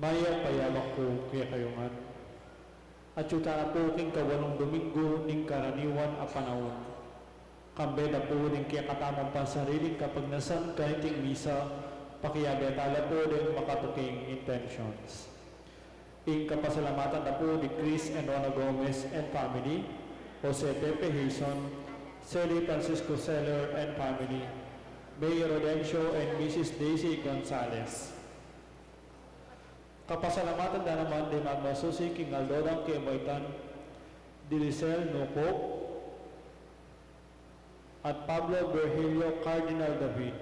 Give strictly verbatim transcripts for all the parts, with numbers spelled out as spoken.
Mayap a yabak pu kekayu ngan. Atyu tana pu king kawalung Domingo ning karaniwan a panaun. Kambe da pu ding kekatamung pansariling kapagnasan kaniting misa, pakiabe tala pu ding makatuking intentions. Ing kapasalamatan da pu di Chris and Rona Gomez and family, Jose Pepe Hizon, Sally Francisco Seller and family, Mayor Rodencio and Missus Daisy Gonzalez. Kapasalamatan da naman di magmasusi king aldo dang kebaitan, di Lisel Nuco at Pablo Virgilio Cardinal David.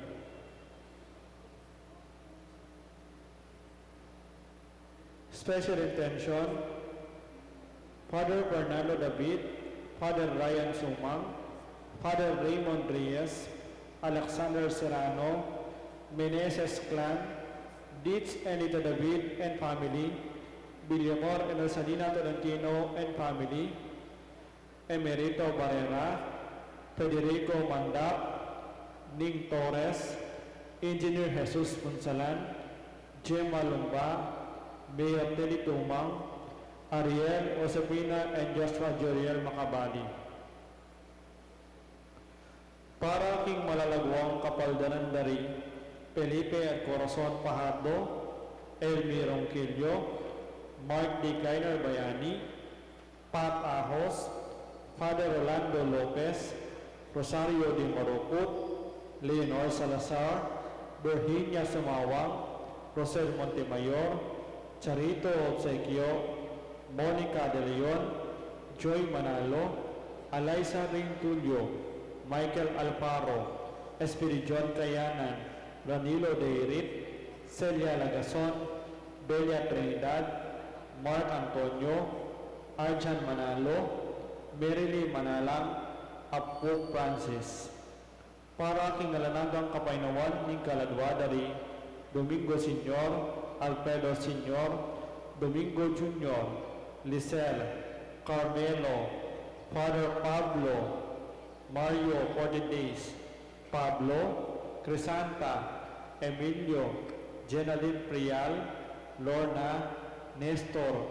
Special intention, Father Fernando David, Father Ryan Sumang, Father Raymond Reyes, Alexander Serrano, Meneses clan, Ditz Enita David and family, Villamor and Rosalina Tolentino and family, Emerito Barrera, Federico Mandap, Ning Torres, Engineer Jesus Punsalan, Gemma Lumba, Mayor Teddy Tumang, Ariel, Josefina, and Joshua Joriel Macabali. Para king malalaguang kapaldanan da ri Felipe at Corazon Fajardo, Elmi Ronquillo, Mark D. Gainer Bayani, Pat Ahos, Father Rolando Lopez, Rosario de Marucut, Leonor Salazar, Virginia Sumawang, Rosel Montemayor, Charito Obsequio, Monica De Leon, Joy Manalo, Alaisa Ring Tulio, Michael Alfaro, Espiridion Kayanan, Ranilo Deirit, Celia Lagason, Belia Trinidad, Mark Antonio, Arjan Manalo, Merily Manalang, at Pope Francis. Para king alang anggang kapaynawan ning kaladua da ri Domingo Senior, Alfredo Senior, Domingo Junior, Lisel, Carmelo, Father Pablo, Mario Fortin Days, Pablo, Crisanta, Emilio, Jenalyn Prial, Lorna, Nestor,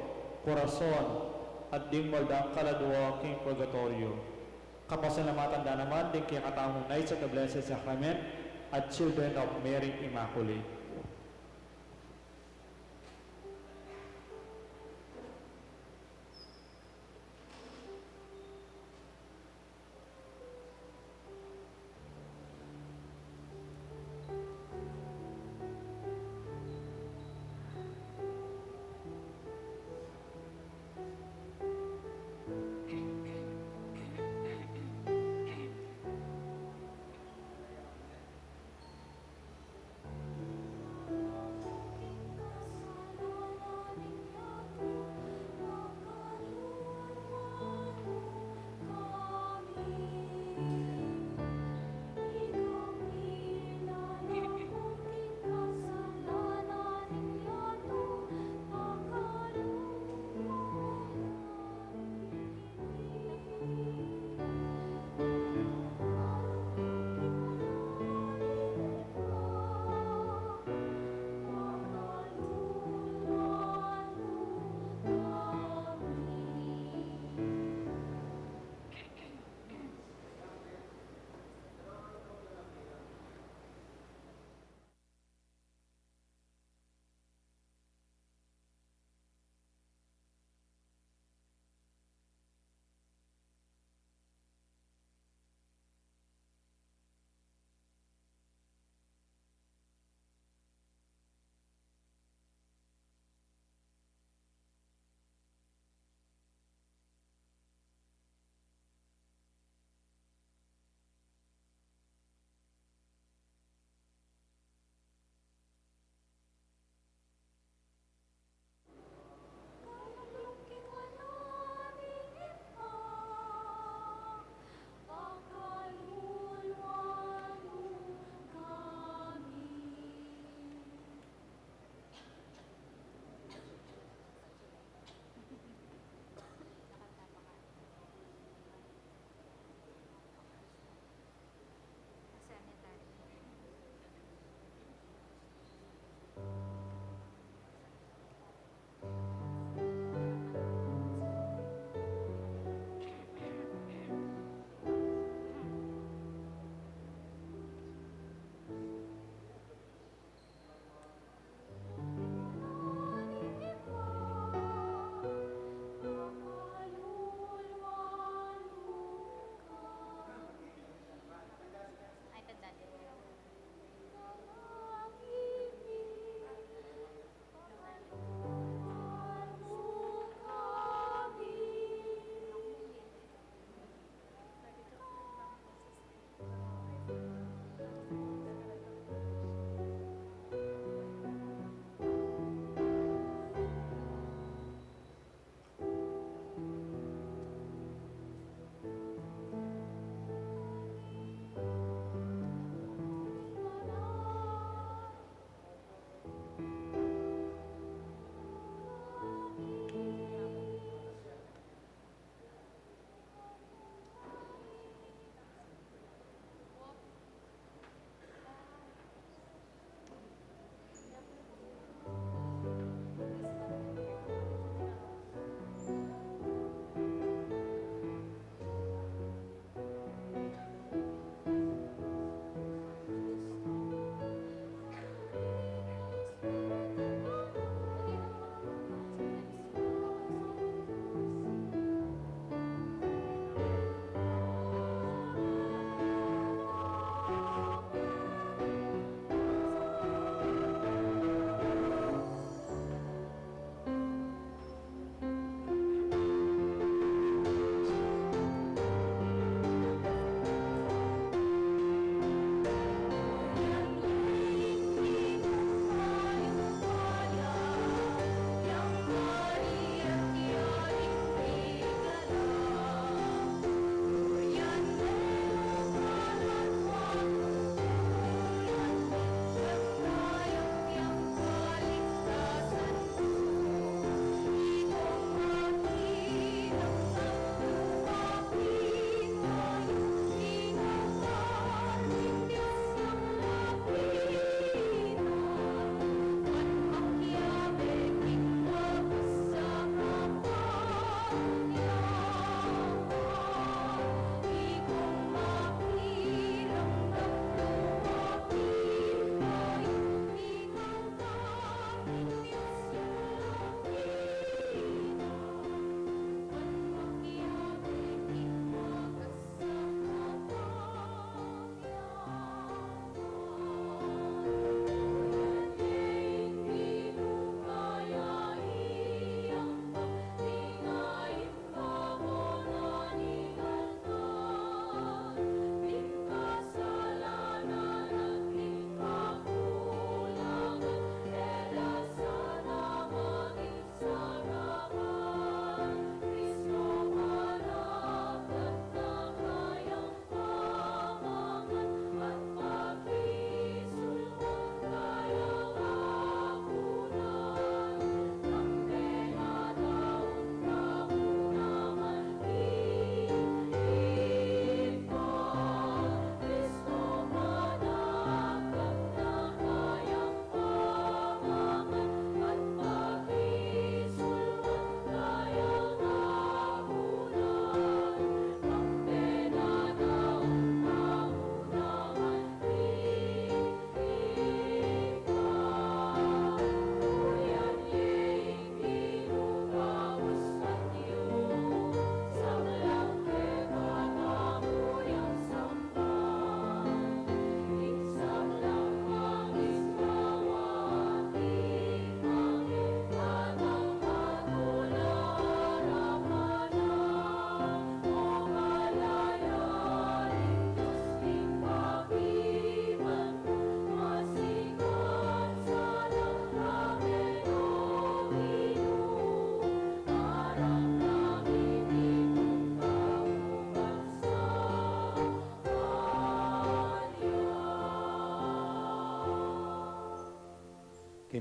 Corazon, at ding maldang kaladua king purgatoryo. Kapasalamatan da naman ding kekatamung Knights of the Blessed Sacrament at Children of Mary Immaculate.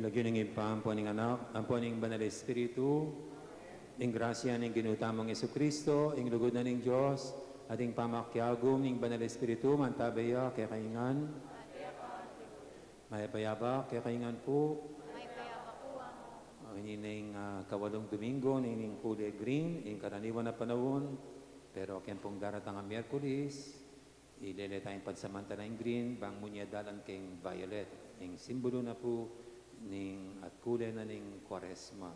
Lagyu ning Ibpa, ampo ning Anak, ampo ning Banal Espiritu. Ing grasya ning Ginu tamung Jesucristo, ing lugud na ning Dios, at ing pamakiagum ning Banal Espiritu, mantabe ya kekayu ngan. Mayap a abak kekayu ngan pu. Mayap a abak pu, Among. Ini na ing, ah, kawalung Domingo ning, ning kule green, ing karaniwan a panaun, pero keng pung daratang a Miyerkules, ilele taya ing pansamantala ing green, bang munye dalan keng violet, ing simbulu na pu ning at kule na ning Kuaresma.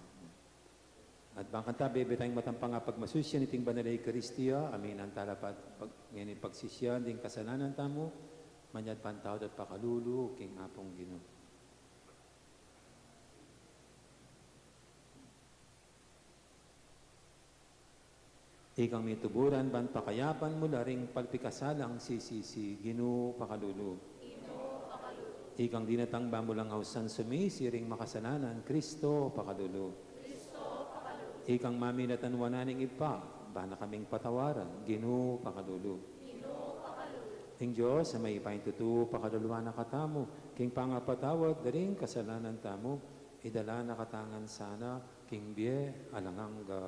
At bang kanita bebe tayang matampang a pagmasusyan iting banal a Eukaristia, aminan tala pa pag, ngeni pagsisyan ding kasalanan tamu, manyad pantawad at pakalulu king Apung Ginu. Ikang mituburan ban pakayapan mu la ring palpikasalang sisisi, Ginu pakalulu. Ginu pakalulu. Ikang dinatang ba mu lang ausan sumisi ring makasalanan, Kristo pakalulu. Kristo pakalulu. Ikang mamilatan wanan ning Ibpa, ba na kaming patawaran, Ginu pakalulu. Ginu pakalulu. Ing Dios a mayupaya king tutu, pakaluluan na katamu, king pangapatawad da ring kasalanan tamu, idala na katamu ngan sana king bie alang angga.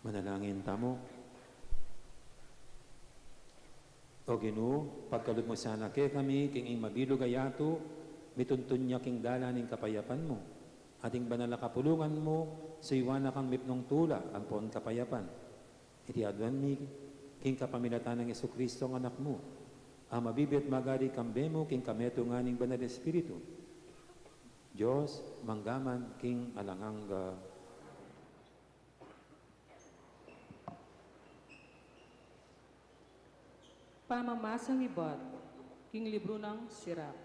Manalangin tamu. O Ginu, pagkalub mu sana kekami king ing mabilug a yatu, mituntun ya king dalan ning kapayapan mu, at ing banal a kapulungan mu, suyuan na kang mipnung tula ampon kapayapan. Iti aduan mi king kapamilatan nang Jesucristo a Anak mu, a mabibie at magari kambe mu king kametungan ning Banal Espiritu, Dios, mangga man king alang angga. Pamamasang ibat king libru nang Sirach.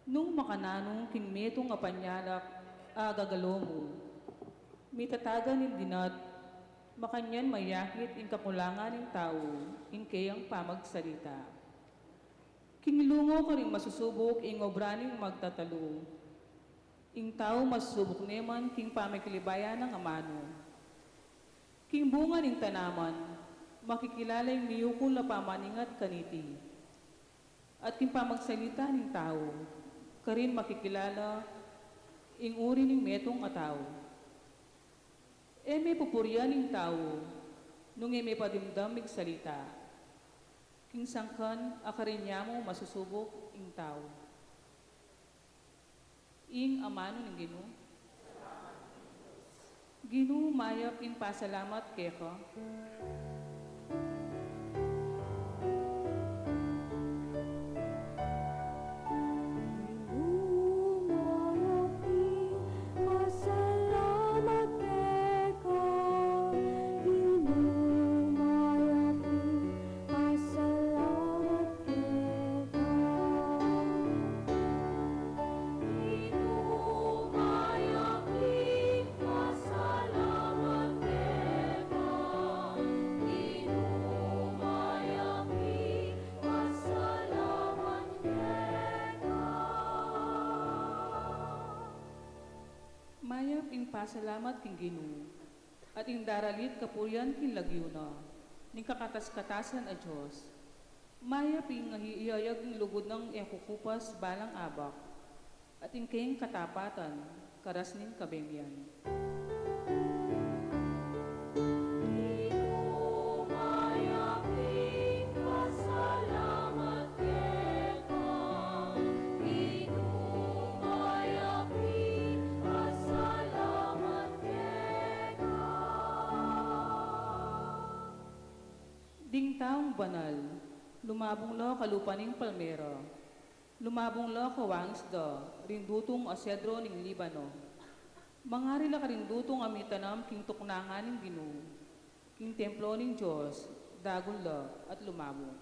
Nung makananu king metung a panyalak a gagalo mu, mitatagan ing dinat, makanyan mayakit ing kakulangan ning tau king keyang pamagsalita. King lungu karing masusubuk ing obra ning magtatalu, ing tau masusubuk ne man king pamikilibayan nang amanu. King bunga ning tanaman, makikilala ing miyukul a pamaningat kaniti. At king pamagsalita ning tau, karin makikilala ing uri ning metung a tau. E me pupurian ing tau, nung e me padimdam migsalita. King sangkan a karin ya mu masusubuk ing tau. Ing amanu ning Ginu. Ginu, mayap ing pasalamat keka. Mayap ing pasalamat king Ginu, at ing daralit kapurian king lagyu na, ning kakatas-katasan a Dios. Mayap ing iyayag ing lugud nang e kukupas balang abak, at ing kayang katapatan karas ning kabengyan. Ginu, mayap ing pasalamat keka. Ginu, mayap ing pasalamat keka. Ding taung banal, lumabung la kalupa ning palmera, lumabung la kawangis da, rindutung a sedro ning Libano. Mangari la karindutung a mitanam king tuknangan ning Ginu, king templo ning Dios, dagul la at lumabung.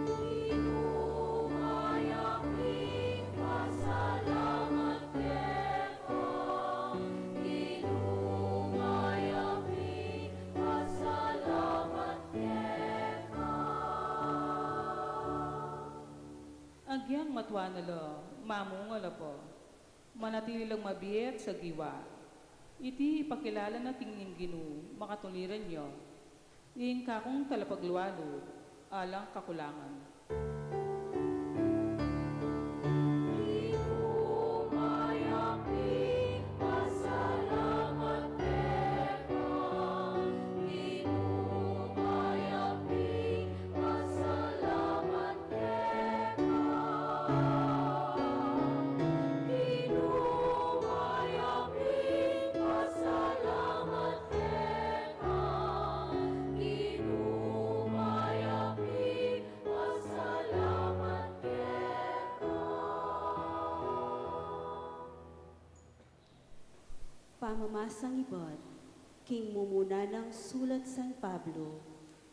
Ginu, mayap ing pasalamat keka. Ginu, mayap ing pasalamat keka. Agyang matua na la, mamunga la pa. Manatili lang mabie at sagiwa. Iti ipakilala na king ning Ginu, makatuliran ya. Ing kakung talapaglualu, alang kakulangan. Ginu, mayap ing pasalamat keka. Ginu, mayap ing pasalamat keka. Ginu, mayap ing pasalamat keka. Ginu, mayap ing pasalamat keka. Pamamasang ibat king mumuna nang sulat San Pablo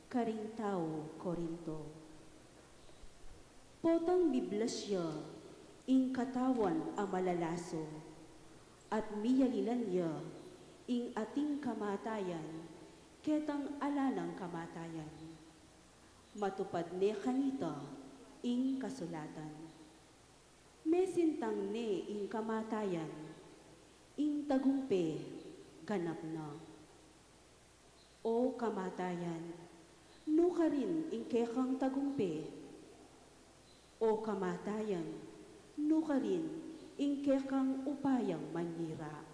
karing tau Corinto. Potang miblas ya ing katawan a malalaso, at miyalilan ya ing ating kamatayan ketang ala nang kamatayan. Matupad ne kanita ing kasulatan. Mesintang ne ing kamatayan, ing tagumpe ganap na. O kamatayan, nu karin ing kekang tagumpe? O kamatayan, nu karin ing kekang upayang manyira?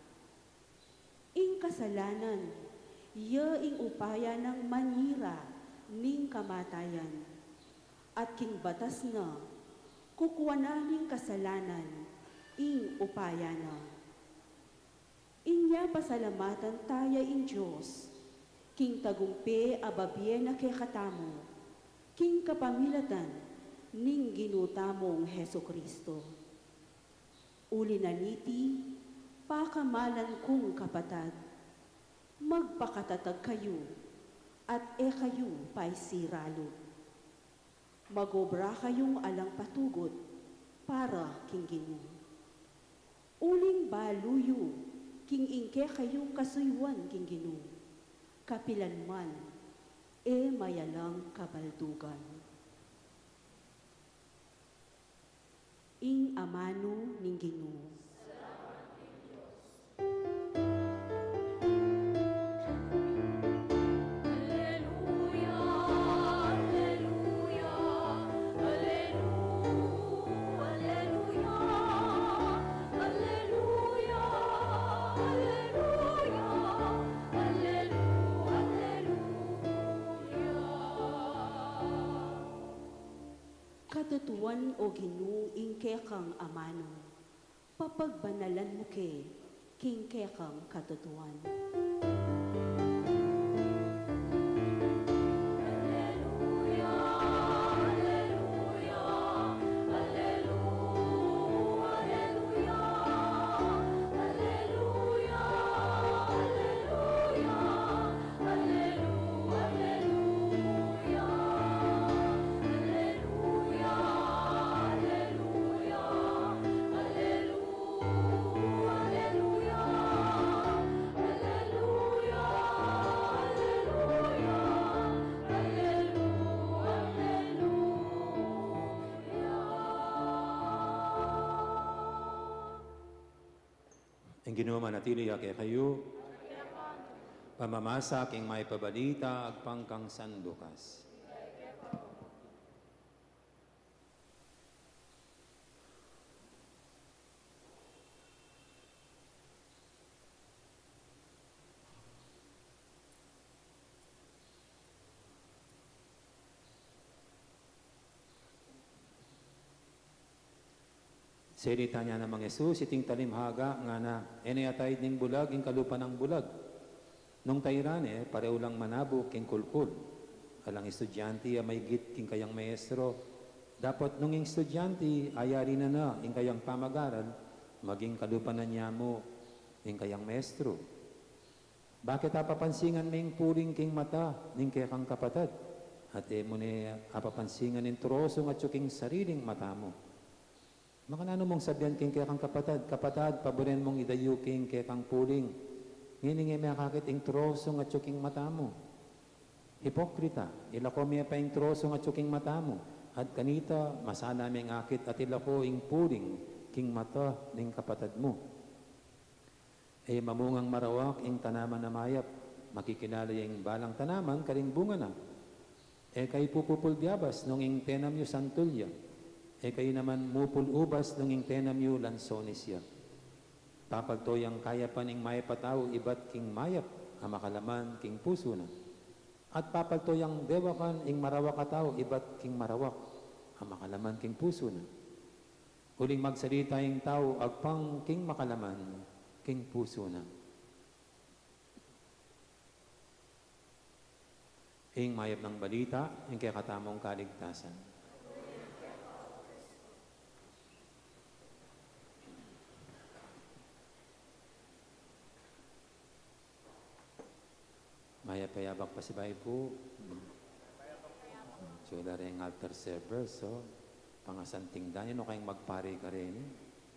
Ing kasalanan, ya ing upaya nang manyira ning kamatayan. At king batas na, kukuanan ning kasalanan ing upaya na. Inya pasalamatan taya ing Dios, king tagumpe a babie na kekatamu, king kapamilatan ning Ginu tamung Jesu-Cristo. Uli na niti, pakamalan kung kapatad, magpakatatag kayu, at e kayu paisiralu. Mag-obra kayung alang patugut para king Ginu. Uling balu yu king ing kekayung kasuyuan king Ginu, kapilan man, e mayalang kabaldugan. Ing amanu ning Ginu. Alleluia, alleluia, alleluia, alleluia, alleluia, alleluia, alleluia. Katutuan, o Ginu, ing kekang amanu, papagbanalan mu ke king kekang katutuan. Alleluia, alleluia, alleluia, alleluia, alleluia, alleluia. Alleluia, alleluia, alleluia, alleluia, alleluia, alleluia, alleluia, Ing Ginu manatili ya kekayu. Pamamasa king Mayap a Balita agpang kang San Lucas. Sinalita na namang Jesus iting talimhaga, ngana, e ne ataid ning bulag ing kalupa nang bulag. Nung tairan ne, pareu lang manabu king kulkul. Alang estudianti a maigit king kayang maestro. Dapot nung ing estudianti ayari na na ing kayang pamagaral, maging kalupa na ne mu ing kayang maestro. Bakit apapansingan me ing puling king mata ning kekang kapatad, at e mu ne apapansingan ing trosung atyu king sariling mata mu? Makananu mung sabian king kekang kapatad, kapatad, paburen mung idayu king kekang puling, ngening e me akakit ing trosung atyu king mata mu? Hipokrita, ilako me pa ing trosung atyu king mata mu, at kanita masala meng akit at ilako ing puling king mata ning kapatad mu. E mamungang marawak ing tanaman a mayap. Makikilala ya ing balang tanaman karing bunga na. E kayu pupupul byabas nung ing tenam yu santul ya. E kayu naman mupul ubas nung ing tenam yu lansones ya. Papalto yang kayapan ing mayap a tau ibat king mayap a makalaman king pusu na. At papalto yang dewakan ing marawak a tau ibat king marawak a makalaman king pusu na. Uling magsalita ing tau agpang king makalaman king pusu na. Ing mayap nang balita ing kekatamung kaligtasan. Mayap a yabak pasibayu pu. Tsula ring altar server, so, pangasanting da, ninu kayang magpari kareni?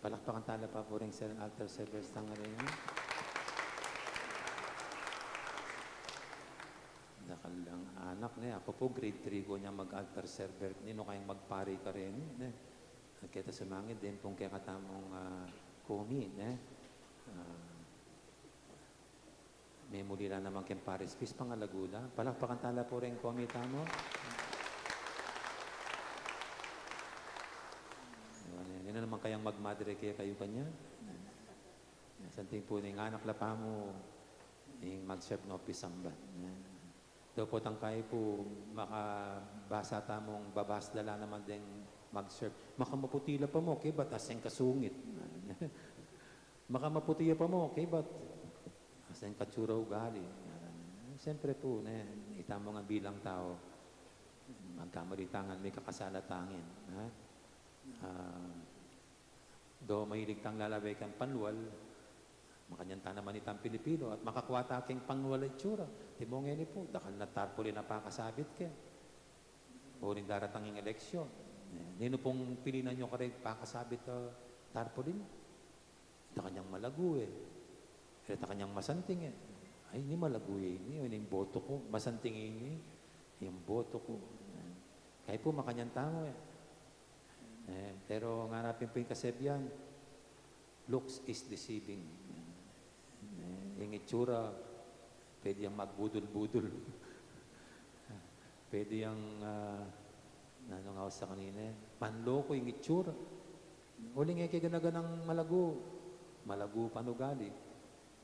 Palakpakan tala pa pu ring ser-, altar servers tang kareni. Dakal lang anak, ne? Aku pu grade three ku nyang mag-altar server, ninu kayang magpari kareni, ne? Keta sumangid din pung kekatamung, ah, komi, ne? Ah, Memuli la naman keng parish priest, pangalagu la. Palakpakan tala pu ring komi tamu. Ninu naman kayang magmadre kekayu kanyan? Santing pu ning anak la pamu ing mag-serve ning office samban. Dapat ing kayi pu makabasa tamung babas da la naman deng mag-serve. Makamaputi la pa mu, kaybat aseng kasungit. Makamaputi ya pa mu, kaybat aseng katsura ugali. Siyempre pu, ne, itamu ngan bilang tau, magkamali tang mikakasala tangin, ha? Ah, do mahilig tang lalawe keng panwal, makanyan ta naman itang Pilipino, at makakua ta keng panwal a itsura. Timu ngeni pu, dakal na tarpaulin a pakasabit ke. Uling daratang ing eleksyon. Eh, ninu pung pilinan yu kareng pakasabit a tarpaulin? Dakal yang malagu e. Dakal yang masanting e. Ay, ini malagu e ini, ini ing boto ku. Masanting ini, ing boto ku. Kayi pu makanyan tamu e. Eh, pero ngana pin pu ing kasabian, looks is deceiving. Eh, ing itsura, pwede yang magbudul-budul. Pwede yang, ah, nanu nga ku sa kanina e, manloko ing itsura. Uling e ke gana-ganang malagu, malagu panugali.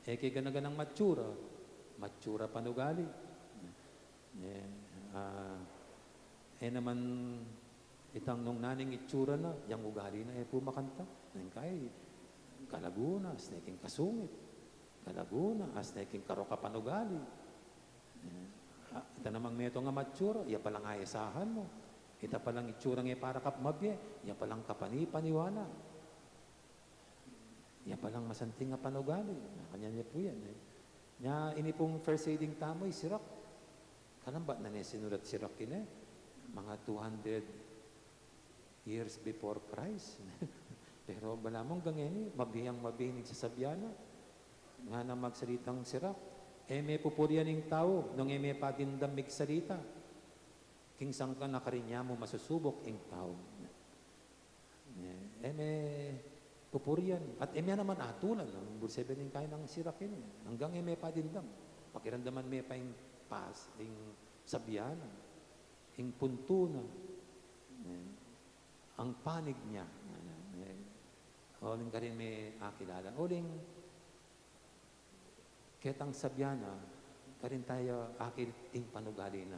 E ke gana-ganang matsura, matsura panugali. E, ah, e naman itang nung nanu ing itsura na, yang ugali na e pu makanyan. Neng kayi, kalagu na, asne king kasungit. Kalagu na, asne king karok a panugali. E, ah, ita namang metung a matsura, ya palang asahan mu. Ita palang itsurang e para kang mabie, ya palang kapani-paniwa na. Ya palang masanting a panugali. Makanyan ya pu yan e. Nya, ini pung first reading tamu, i Sirach. Kalambat na ne sinulat Sirach ini, mga two hundred years before Christ. Pero balamu anggang ngeni, mabie yang mabie ing sasabian na. Ngana magsalitang Sirach, e me pupurian ing tau nung e me pa dimdam migsalita. King sangkan a karin ya mu masusubuk ing tau? E, e me pupurian. At e me naman atulan, no? Buri sebe ning kain nang sirakin, anggang e me pa dindam. Pakiramdaman me pa ing pas, ing sabian na, ing puntu na, e, ang panig na, e, uling karin me akilala. Uling ketang sabian na, karin taya akit ing panugali na.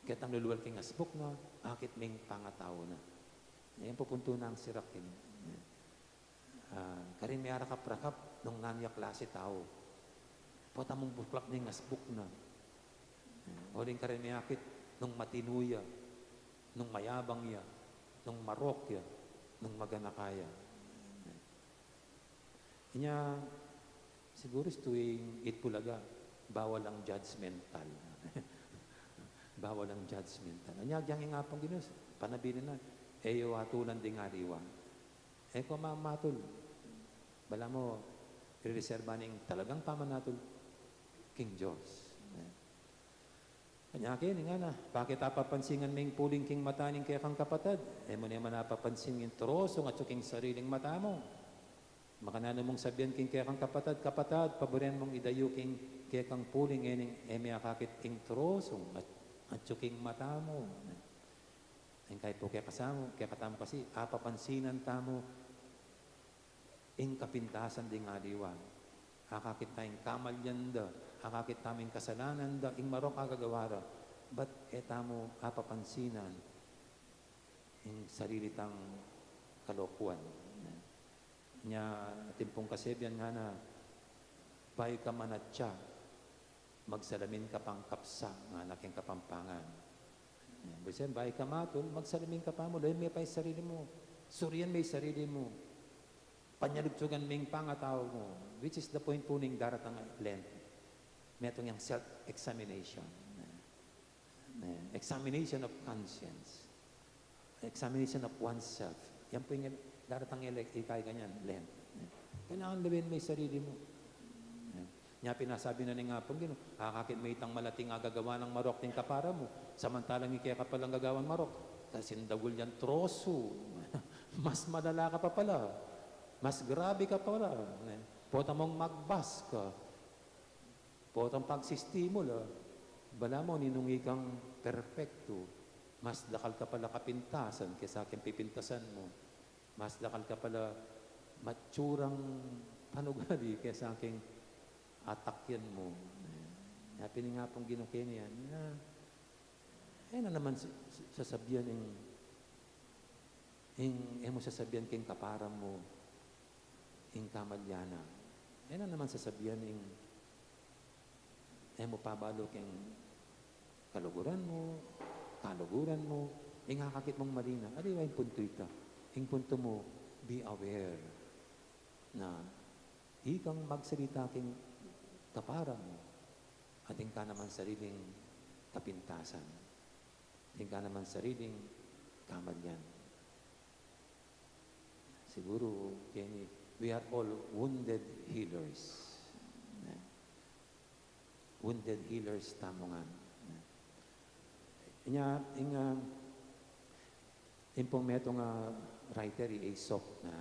Ketang lulual king asbuk na, akit me ing pangatau na. Ayan pu puntu nang sirakin. Ah, karin me arakap-rakap nung nanu ya klasi tau. Pota mung buklak ning asbuk na. Uling karin me akit nung matinu ya, nung mayabang ya, nung marok ya, nung maganaka ya. Inya, siguru istu ing itbulaga, bawal ang judgmental. Bawal ang judgmental. Inya, agyang ing Apung Ginu, panabi na, e yu atulan ding aliwa. E ko mamatul. Balamu, rereserba ning talagang pamanatul king Dios. Anya keni ngana, bakit apapansingan me ing puling king mata ning kekang kapatad? E mu ne man apapansin ing troso ning atsu king sariling mata mu. Makananu mung sabian king kekang kapatad, kapatad, paburen mung idayu king kekang puling, e ning e me akakit ing troso ning at-, atsu king mata mu. Ing kai pu kekatamu, kekatamu kasi, apapansinan tamu ing kapintasan ding aliwa. Akakit ta ing kamalian da, akakit tamu ing kasalanan da, ing marok a gagawa da, but e tamu apapansinan ing sarili tang kalokuan. Nya, atin pung kasebian ngana, bayu ka manatsa, magsalamin ka pang kapsa, ngana king Kapampangan. Buri sebe, bayu ka matul, magsalamin ka pa mu, lawen me pa ing sarili mu, surian me ing sarili mu, panyalugsugan me ing pangatau mu, which is the point pu ning daratang Lent. Metung yang self-examination. Examination of conscience. Examination of oneself. Yan pu ing daratang ele-, ikaiganyan, Lent. Kailangan lawen me ing sarili mu. Nya pin sabi na ning Apung Ginu, akakit me itang malating a gagawan nang marok king kapara mu, samantalang ing keka palang gagawan marok, tas ing dagul yang troso, mas malala ka pa pala, mas grabe ka pa pala. Pota mung magbas ka, potang pagsistimula, balamu ninung ikang perpektu, mas dakal ka pala kapintasan kesa king pipintasan mu, mas dakal ka pala matsurang panugali kesa king atakyan mu. Nya pin ing Apung Ginu keni, nya, e na naman s-, s-, sasabian ing, ing, e mu sasabian king kapara mu ing kamalian na. E na naman sasabian ing, e mu pabalu king kaluguran mu, kaluguran mu, ing akakit mung mali na. Aliwa ing puntu ita. Ing puntu mu, be aware na ikang magsalita king kapara mu, atin ka naman sariling kapintasan, atin ka naman sariling kamalian. Siguru, keni, we are all wounded healers. Ne? Wounded healers tamu ngan. Ne? Nya, ing, ah, ing pung metung a writer, i Aesop, na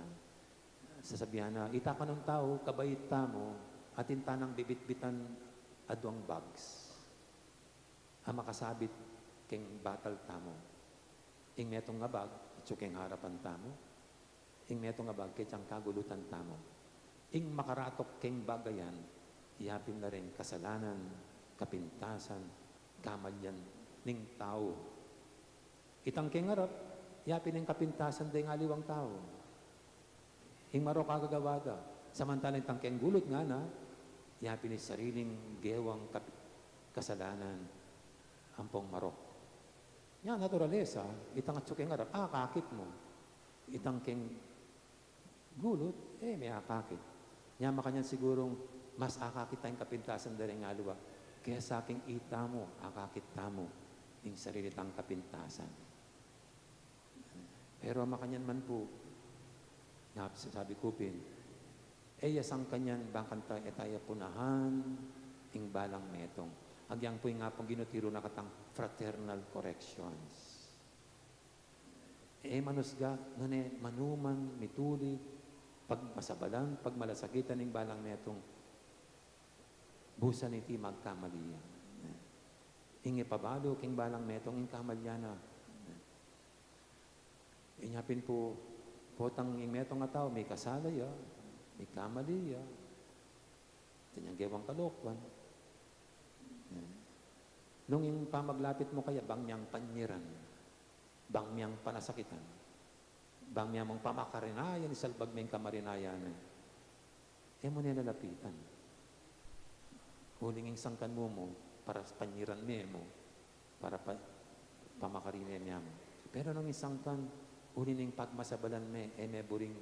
sasabian na, ita kanung tau, kabait tamu, atin tanang bibitbitan aduang bags a makasabit king batal tamu. Ing metung a bag, atsu king arapan tamu. Ing metung a bag, ketyang kagulutan tamu. Ing makaratok king bag a yan, ya pin la ring kasalanan, kapintasan, kamalian ning tau. Itang king arap, ya pin ing kapintasan deng aliwang tau. Ing marok a gagawa da, samantalang itang king gulut ngana, ya pin ing sariling gewang kap-, kasalanan ampong marok. Nya naturalesa, itang atsu king arap, akakit mu. Itang king gulut, e me akakit. Nya makanyan sigurung mas akakit tang kapintasan da ring aliwa kesa king ita mu, akakit tamu ing sarili tang kapintasan. Pero makanyan man pu, na sabi ku pin, e ya sangkanyan bakanta e taya punahan ing balang metung. Agyang pu ing Apung Ginu tiru na katang fraternal corrections. E manusga, nune manuman mitulid, Pagmasabalan, pagmalasakitan ing balang metung, busan iti magkamali ya. Ing ipabalu king balang metung, ing kamalian na. Inya pin pu, potang ing metung a tau, mikasala ya, mikamali ya, atin yang gewang kalokuan. Nung ing pamaglapit mu kaya, bang miyang panyiran, bang miyang panasakitan, bang miyang pamakarinayan, isalbag me ing kamarinayan, e mu ne lalapitan. Uling ing sangkan mu mu, para panyiran me mu, para pa, pamakarine me mu. Pero nung ing sangkan, uli ning pagmasabalan me, e me buring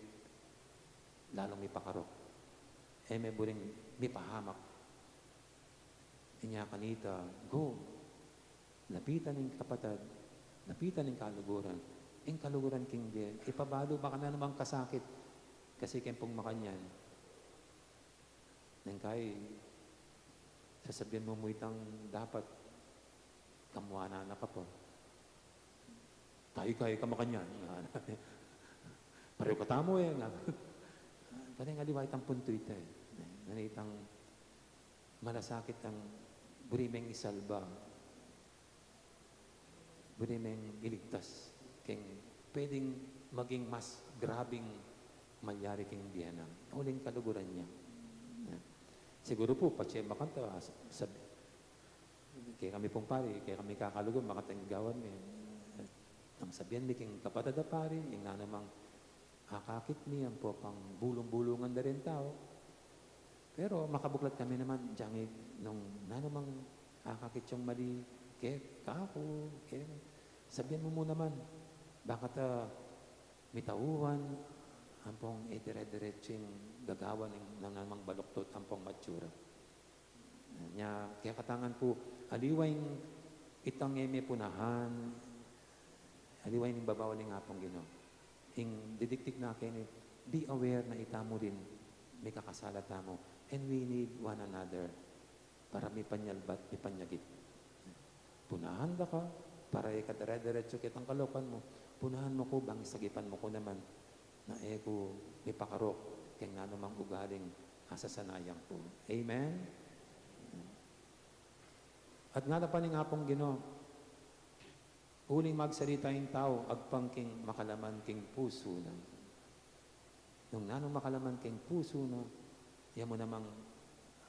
lalung mipakarok. E me buring mipahamak. Inya kanita, go. Lapitan ing kapatad, lapitan ing kaluguran. Ing kaluguran king bie, ipabalu, baka na namang kasakit. Kasi keng pung makanyan, neng kai, sasabian mu mu itang dapat, kamuanan na ka pa. Kai, kai ka makanyan. Pareho ka tamu e, nga. Kaneng aliwa itang puntu ita e. Nganitang malasakit ang buri meng isalba, buri meng iligtas keng pwedeng maging mas grabing malyari keng bie na. Uling kaluguran ya. Siguru pu, patse makanta, sab-, kekami pung pari, kekami kakaluguran, makatang gawan mi. Nang sabian mi keng kapatad a pari, ing nanumang akakit mi, ampo pang bulung-bulungan da ring tau. Pero makabuklat kami naman, jangit, nung nanumang akakit yung mali, ke, kaku, ke, sabian mu mu naman, baka ta mitauhan, ampong idire-diretsu ing gagawan ning nanumang baluktot ampong matsura. Nya, kekatangan pu, aliwa ing itang e me punahan, aliwa ing babawal ning Apung Ginu. Ing didikdik na keni, be aware na itamu rin, mikakasala tamu. And we need one another para mipanyalbat, mipanyagip. Punahan da ka, para e ka dire-diretsu ketang kalokuan mu. Punahan mu ku, bang isagipan mu ku naman na e ku mipakarok keng nanumang ugaling asasanayan ku. Amen? At ngana pa ning Apung Ginu, uling magsalita ing tau, agpang king makalaman king pusu na. Nung nanung makalaman king pusu na, ya mu namang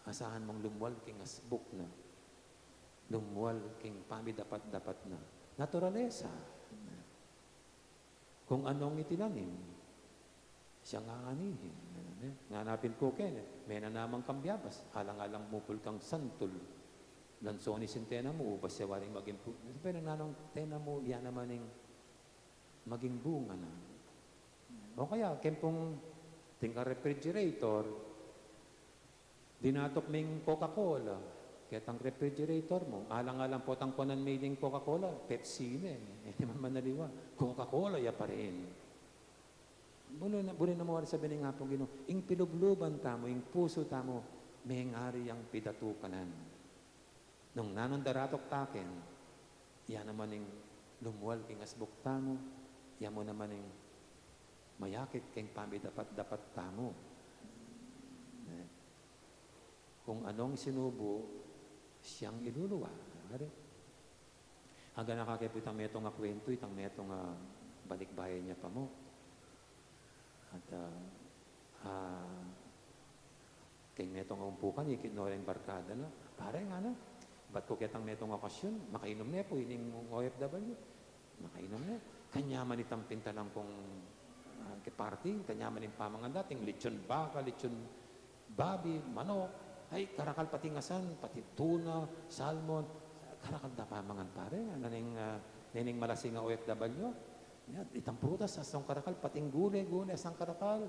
asahan mung lumual king asbuk na, lumual king pamidapat-dapat na. Naturalesa. Kung anong itinanim, siya nga anihin. Ngana pin ku keni, mena namang kang biabas, alang-alang mupul kang santul, lansones ing tena mu, ubas ya waring maging pu-, pero nanung tena mu, ya naman ing maging bunga na. O kaya, keng pung, atin kang refrigerator, dinatuk ming Coca-Cola. Ketang refrigerator mu, alang-alang potang kuanan me ing Coca-Cola, Pepsi ne. E naman manaliwa. Coca-Cola ya pa rin. Buri na, buri na mu wari sabian ning Apung Ginu, ing pilubluban tamu, ing pusu tamu, mengari yang pidatukanan. Nung nanung daratuk taken, ya naman ing lumual king asbuk tamu, ya mu naman ing mayakit keng pamidapat-dapat tamu. Ne? Kung anong sinubu, siyang iluluwa. Ari? Agana ka ke pu itang metung a kuwentu, itang metung a balikbayan ya pa mu. At, ah, ah, keng metung a umpukan, ikit no reng barkada na, "Pare," ngana, "ibat ku ketang metung a okasyon, makainom ne pu ining O F W." Makainom ne. Kanyaman itang pintalan kung, ah, ke party, kanyaman ing pamangan da, ating lechon baka, lechon babi, manok, ay, karakal pati ing asan, pati tuna, salmon, karakal da pamangan, pare, ngana ning, ah, nening malasing a O F W. Ya, itang prutas, asang karakal, pati ing gule, gule, asang karakal.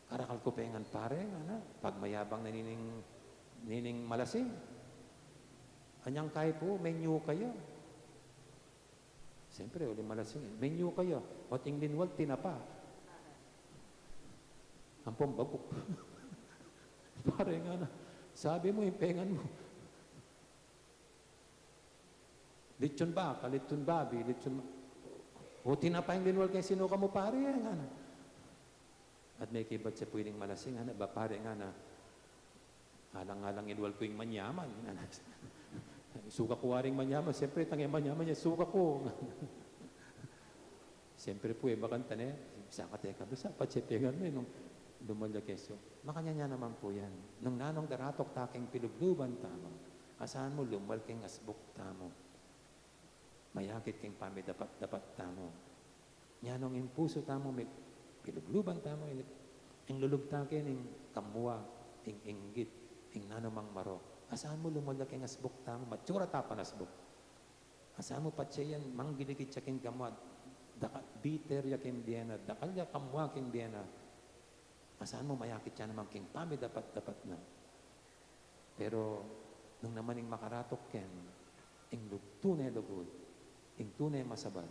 Karakal ku pengan, pare, ngana, pagmayabang na nining, nining malasing. Anyang kai pu, menu kaya. Siyempre, uling malasing e. Menu kaya, ating linwal, tinapa. Ampong baguk. Pare, ngana, sabi mu, ing pengan mu, lechon baka, lechon babi, lechon ma-, o tinapa ing linwal keng sinuka mu, pare, ngana. A, Mekibat ya pwedeng malasing, ngana, ba pare, ngana, alang-alang ilual ku ing manyaman. Suka ku waring manyaman, siyempre, itang e manyaman ya, suka ku. Siyempre pu, e, bakanta ne, saka teka, basta patse pengan me, nung lumal ya keso. Makanyan ya naman pu yan. Nung nanung daratok ta king pilubluban tamu, asahan mu lumal king asbuk tamu. Mayakit king pamidapat-dapat tamu. Nyanung ing pusu tamu, mi-, pilubluban tamu, ing, ing lulub ta keni, ing kamua, ing inggit, ing nanumang marok. Asahan mu lumal ya king asbuk tamu, matsura ta panasbuk. Asahan mu patse yan, manggiligit ya king kamua, dakal, bitter ya king bie na, dakal ya kamua king bie na. Asahan mu mayakit ya naman king pamidapat-dapat na. Pero nung naman ing makaratok ken, ing lug-, tune lugud, ing tune masabal,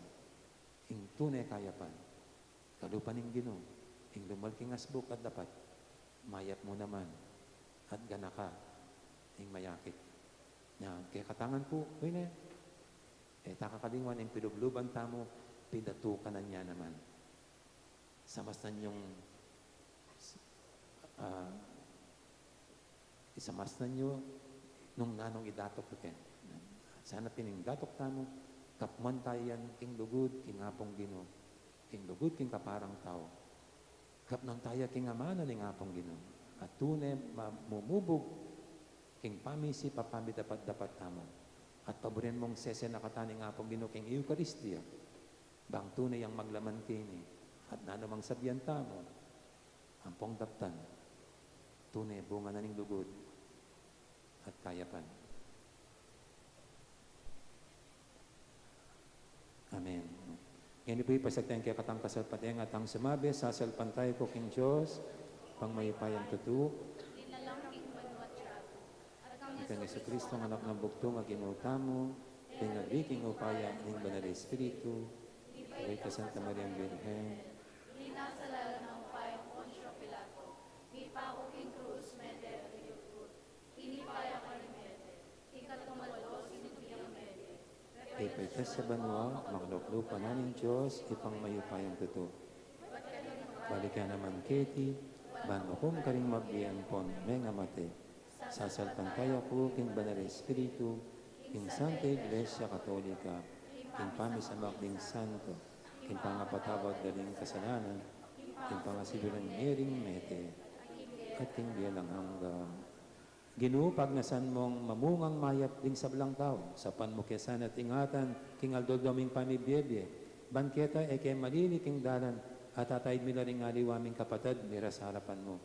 ing tune kayapan, kalupa ning Ginu, ing lumal king asbuk at dapat, mayap mu naman, at ganaka, ing mayakit. Nya, kekatangan pu, uy ne, e ta kakalingwan ing pilubluban tamu, pidatukan na ya naman. Samasnan yung, ah, isamasnan yu nung nanung idatok yu ken. Sana pin ing datok tamu, kapman ta yan king lugud king Apung Ginu, king lugud king kaparang tau. Kapnan ta ya king amanu ning Apung Ginu. At tune mamumubug king pamisip a pamidapat-dapat tamu. At paburen mung sese na kata ning Apung Ginu king Eukaristia. Bang tune yang maglaman keni, at nanumang sabian tamu, ampong daptan, tune bunga na ning lugud at kayapan. Amen. Ngeni pu, ipasiag taya ing kekatang kasalpantayanan at tang sumabi, sasalpantaya ku king Dios, Ibpang mayupayang tutu, Ibpang Jesucristo, Anak nang bugtung a Ginu tamu, tinabik king upaya ning Banal Espiritu, ibie kang Santa Mariang Birhen, Inasa lalam ning upaya nang Poncio Pilato, mipaku king krus, mete at linugud, inipaya karing mete, ikatlu maldos, sinubli yang mete, ipaitas ya banua, makalub king lupang Dios, Ibpang mayupayang tutu. Balik ya naman keti, ban makum karing mabie ampon mengamate. Sasalpantaya ku king Banal Espiritu, king Santa Iglesia Katolika, king pamisamak ding santo, king pangapatawad da ring kasalanan, king pangasibulan da ring mete, at king bie alang angga. Ginu, pagnasan mung mamungang mayap ding sablang tau, saupan mu ke sana at ingatan king aldo-aldo ming pamibiebie, ban keta e ke malili king dalan, at ataid mi la ring aliwa ming kapatad miras arapan mu.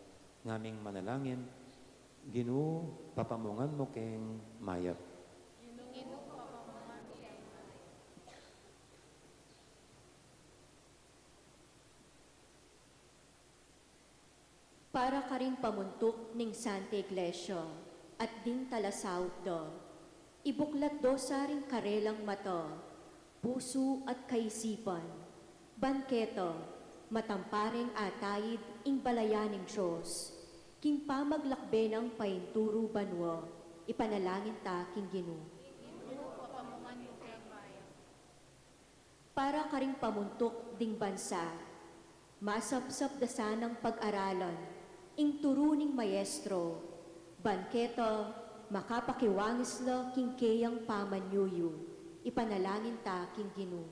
Ngaming manalangin, Ginu, papamungan mu keng mayap. Para karing pamuntuk ning Santa Iglesia at ding talasaup da, ibuklat do sa ring karelang mata, pusu at kaisipan, ban keta matamparen ataid ing balayan ning Dios, king pamaglakbe nang painturu banua, ipanalangin ta king Ginu. Para karing pamuntuk ding bansa, masapsap da sanang pag-aralan ing turu ning maestro, ban keta makapakiwangis la king keyang pamanyuyu, ipanalangin ta king Ginu.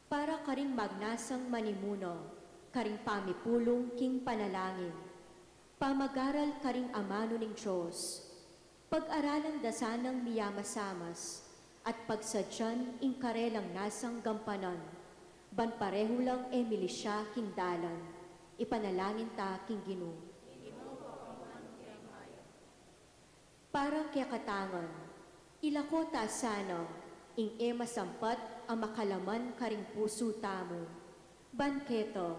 Para karing magnasang manimuna, karing pamipulung king panalangin, pamagaral karing amanu ning Dios, pag-aralan da sanang miyamasamas, at pagsadyan ing karelang nasang gampanan, ban parehu lang e milisya king dalan, ipanalangin ta king Ginu. Para kekatangan, ilako ta sana ing e masampat a makalaman karing pusu tamu, ban keta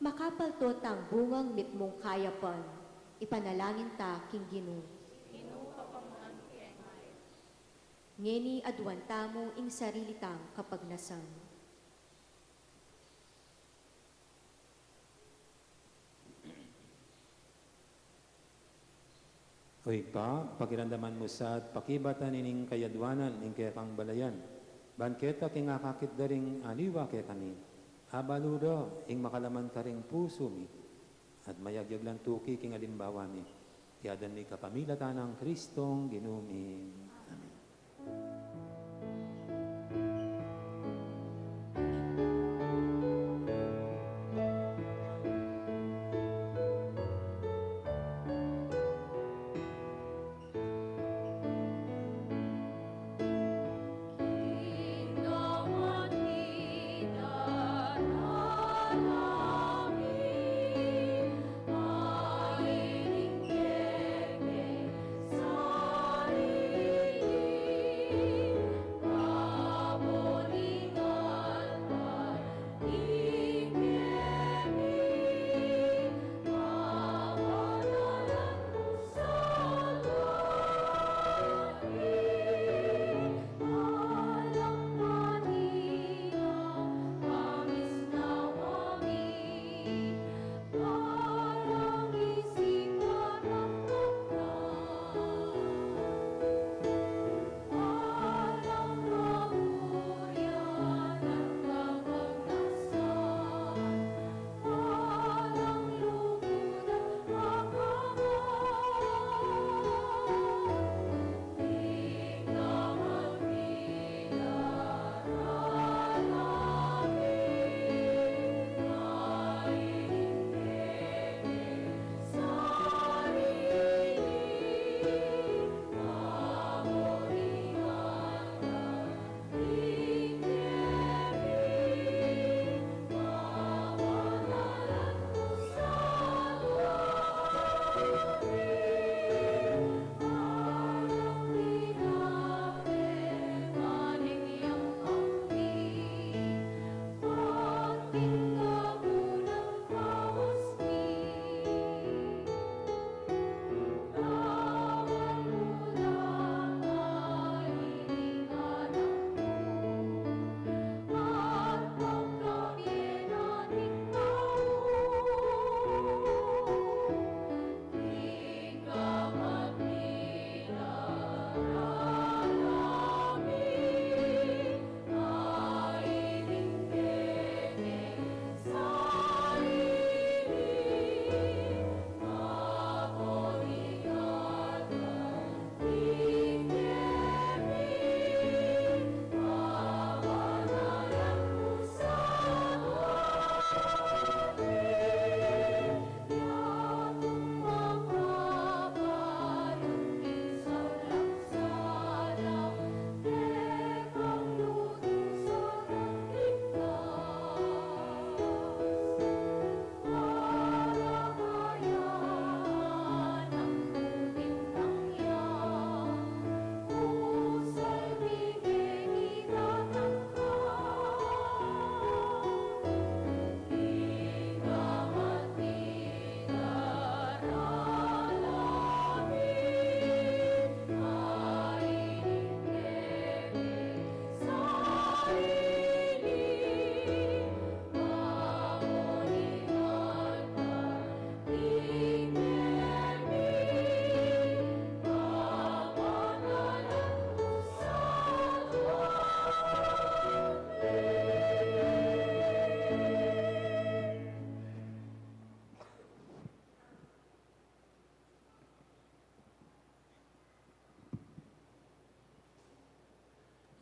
makapalto tang bungang mitmung kayapan, ipanalangin ta king Ginu. Ngeni aduan tamu ing sarili tang kapagnasan. O Ibpa, pakiramdaman mu sa at pakibatan ining kayaduanan ning kekang balayan, ban keta king akakit da ring aliwa kekami, Abalu da ing makalaman karing pusu mi, at mayagyag lang tuki king alimbawa mi. Iti aduan mi kapamilatan nang Kristong Ginu mi. Amen.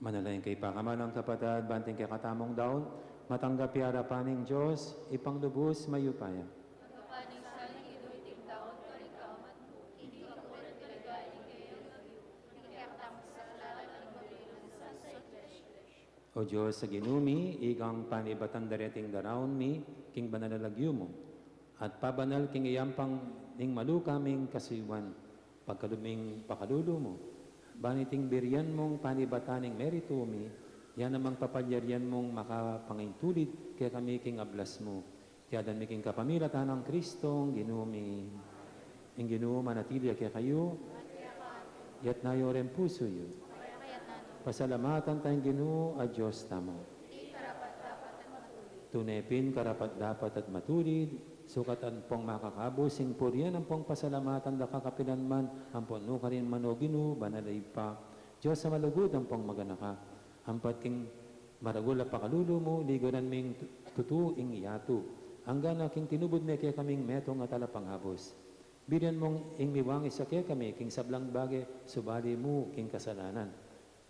Manalangin kayu, pakamanang kapatad, ban iting kekatamung daun matanggap ya arapan ning Dios, Ibpang lubus mayupaya. Tanggapan na ning Ginu iting daun karing kahaman mu, king kaburian ning kayang lagyu, king kekatamung kasalanan at king lagyu ning Santa Iglesia. O Dios a Ginu mi, ikang panibatan da reting daraun mi king banal a lagyu mu, at pabanal king iyampang ning maluka ming kasuyuan, pagkalub ming pakalulu mu, ban iting burian mung panibatan ning meritu mi, ya namang papalyarian mung makapangintulid kekami king ablas mu. Iti aduan mi king kapamilatan nang Kristong Ginu mi. Ing Ginu manatili ya kekayu. Iyatas yu ring pusu yu. Pasalamatan taya ing Ginu a Dios tamu. Tune pin karapat-dapat at matulid, sukat ampong makakabus ing purian ampong pasalamatan da ka kapilan man, ampon nukarin man, O Ginu, banal a Ibpa, Dios a malugud ampong maganaka, ampat king Maragul a pakalulu mu, liguran ming tu-, tutu ing yatu. Angga na king tinubud me kekaming metung a talapangabus. Birian mung ing miwangis a kekami king sablang bage, subali mu king kasalanan.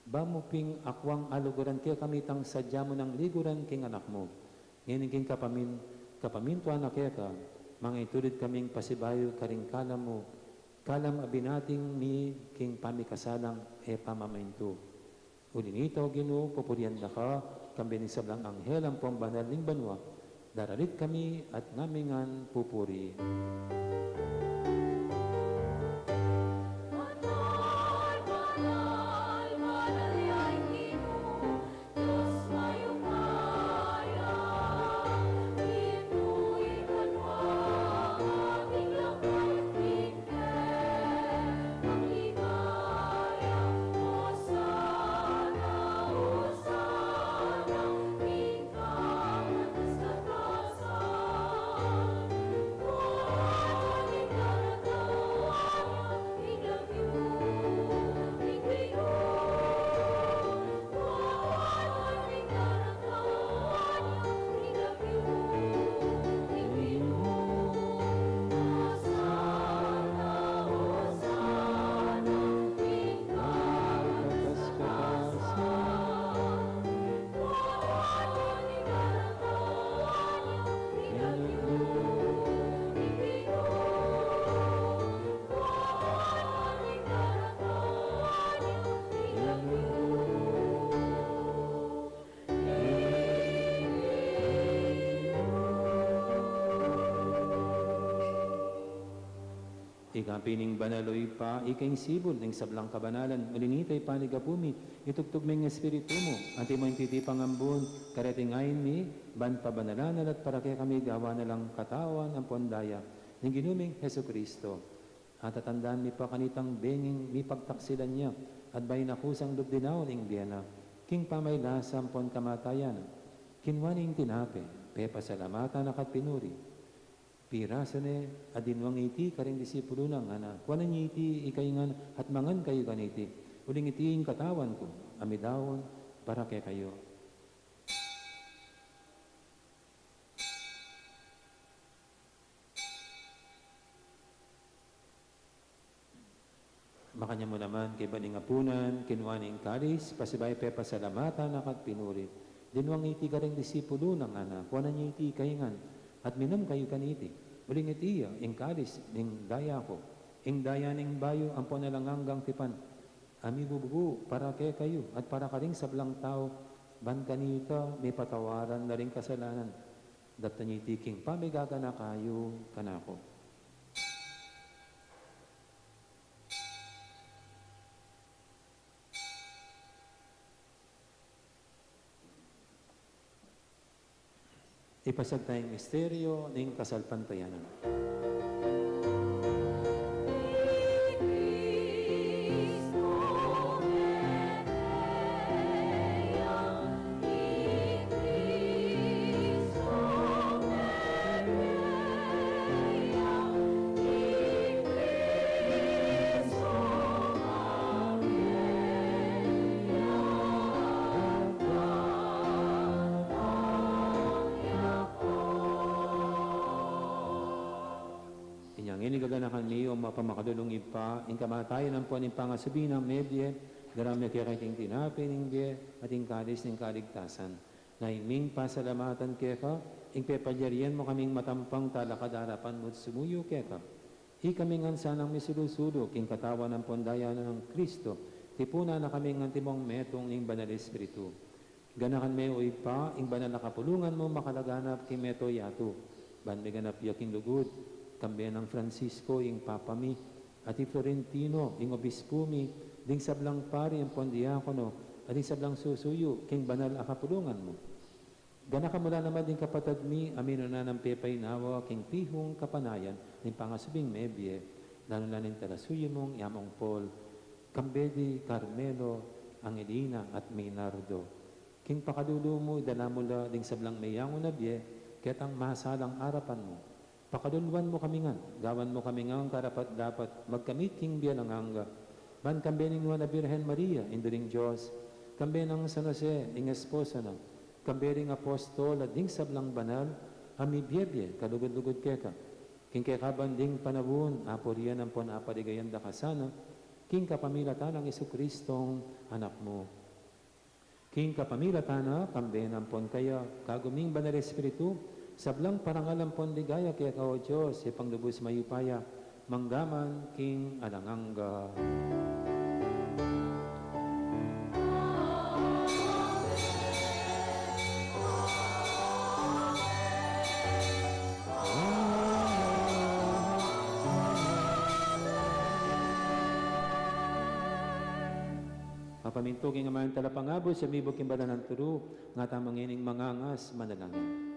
Ba mu ping akwang aluguran kekami tang sadya mu nang liguran king Anak mu. Ngeni king kapamin-, kapamintuan na keka, mangitulid kaming pasibayu karing kalam mu, kalam a binating mi king pamikasalang e pamamintu. Uli nita, O Ginu, pupurian da ka, kambe ning sablang anghel ampong banal ning banua, daralit kami at ngamingan pupuri. Ika pin ing banal, O Ibpa, ika ing sibul ning sablang kabanalan, uli nita ipanigapu mi, itubud me ing Espiritu mu, antimo ing titipang ambun, kareting ain mi, ban pabanalan na la at para kekami gawan na lang katawan ampon daya ning Ginu ming Jesucristo. At tatandanan mi pa kanitang benging mipagtaksilan ya, at bayu na kusang lub dinaun ing bie na, king pamaylasa ampon kamatayan, kinua ne ing tinape, pepasalamatan na ka at pinuri, pirasu ne, at dinwang iti karing disipulu na, ngana: Kuanan ye iti ikayu ngan, at mangan kayu kaniti, uling iti ing katawan ku, a midaun para kekayu. Makanyan mu naman, kaybat ning apunan, kinua ne ing kalis, pasibayu pepasalamatan na ka at pinuri, dinwang iti karing disipulu na, ngana: Kuanan ye iti ikayu ngan, at minum kayu kaniti, uling iti ya ing kalis ning daya ku, ing daya ning bayu ampon alang anggang tipan, a mibubu para kekayu at para karing sablang tau, ban kanita mipatawaran na ring kasalanan. Daptan ye iti king pamigaganaka yu kanaku. Ipasiag taya ing misteryu ning kasalpantayanan. Inya ngeni gaganakan mi, O mapamakalulung Ibpa, ing kamatayan ampon ing pangasubi nang mebie, darame keka iting tinape ning bie at ing kalis ning kaligtasan. Naining pasalamatan keka, ing pepalyarian mu kaming matampang talakad king arapan mu at sumuyu keka. Ikami ngan sanang misulu-sulu king katawan ampon daya nang Kristo, tipunan na kami ngan antimong metung ning Banal Espiritu. Ganakan me, O Ibpa, ing banal a kapulungan mu makalaganap king mabilug a yatu, ban miganap ya king lugud, kambe nang Francisco ing Papa mi, at i Florentino ing Obispu mi, ding sablang pari ampon diakono, at ding sablang susuyu king banal a kapulungan mu. Ganakan mu la naman ding kapatad mi a minuna nang pepainawa king pihung kapanayan ning pangasubing mebie, lalu na ning talasuyu mung i Among Paul, kambe di Carmelo, Angelina, at Maynardo. King pakalulu mu, idala mu la ding sablang meyangu na bie ketang masalang arapan mu. Pakaluluan mu kami ngan, gawan mu kami ngan karapat-dapat magkamit king bie alang angga, ban kambe ning Nuan a Birhen Maria, Indu ning Dios, Kambe nang San Jose, ing esposa na, kambe ring apostol at ding sablang banal a mibie-bie kalugud-lugud keka. King kekaban ding panaun, apurian ampon apaligayan da ka sana, king kapamilatan nang Jesucristong Anak mu. King kapamilatan na, kambe na ampon kaya, kagum ning Banal Espiritu, sablang parangal ampon ligaya keka, o Dios, Ibpang lubus mayupaya, mangga man king alang angga. Papamintu king aman talapangabus, yamibu king banal nang turu, ngatamu ngening mangangas manalangin.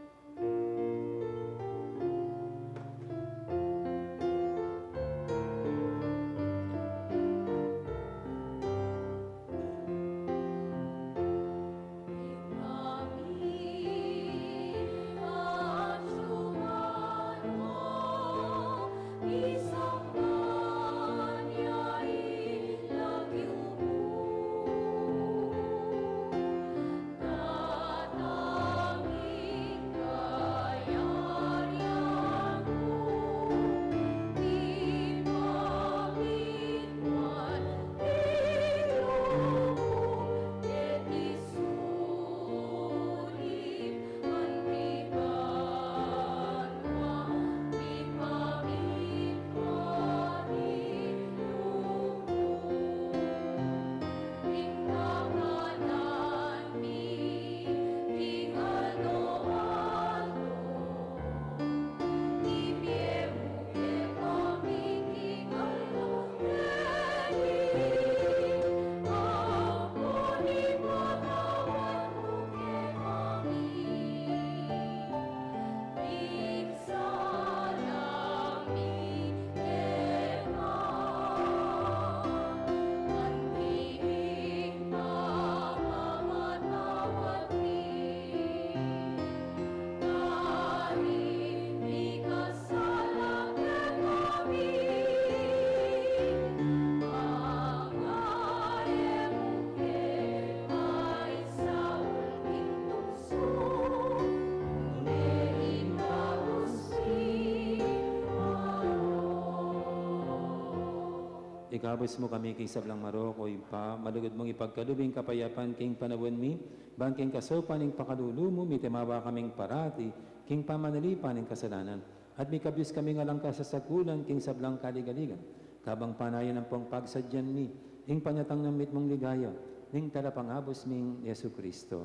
Ikabus mu kami king sablang marok, o Ibpa, malugud mung ipagkalub ing kapayapan king panaun mi, ban king kasaupan ning pakalulu mu, mitimawa kaming parati king pamanalipan ning kasalanan, at mikabus kaming alang kasasakulan king sablang kaligaligan, kabang panayan ampong pagsadyan mi ing panyatang nang mitmung ligaya ning Talapangabus ming Jesucristo.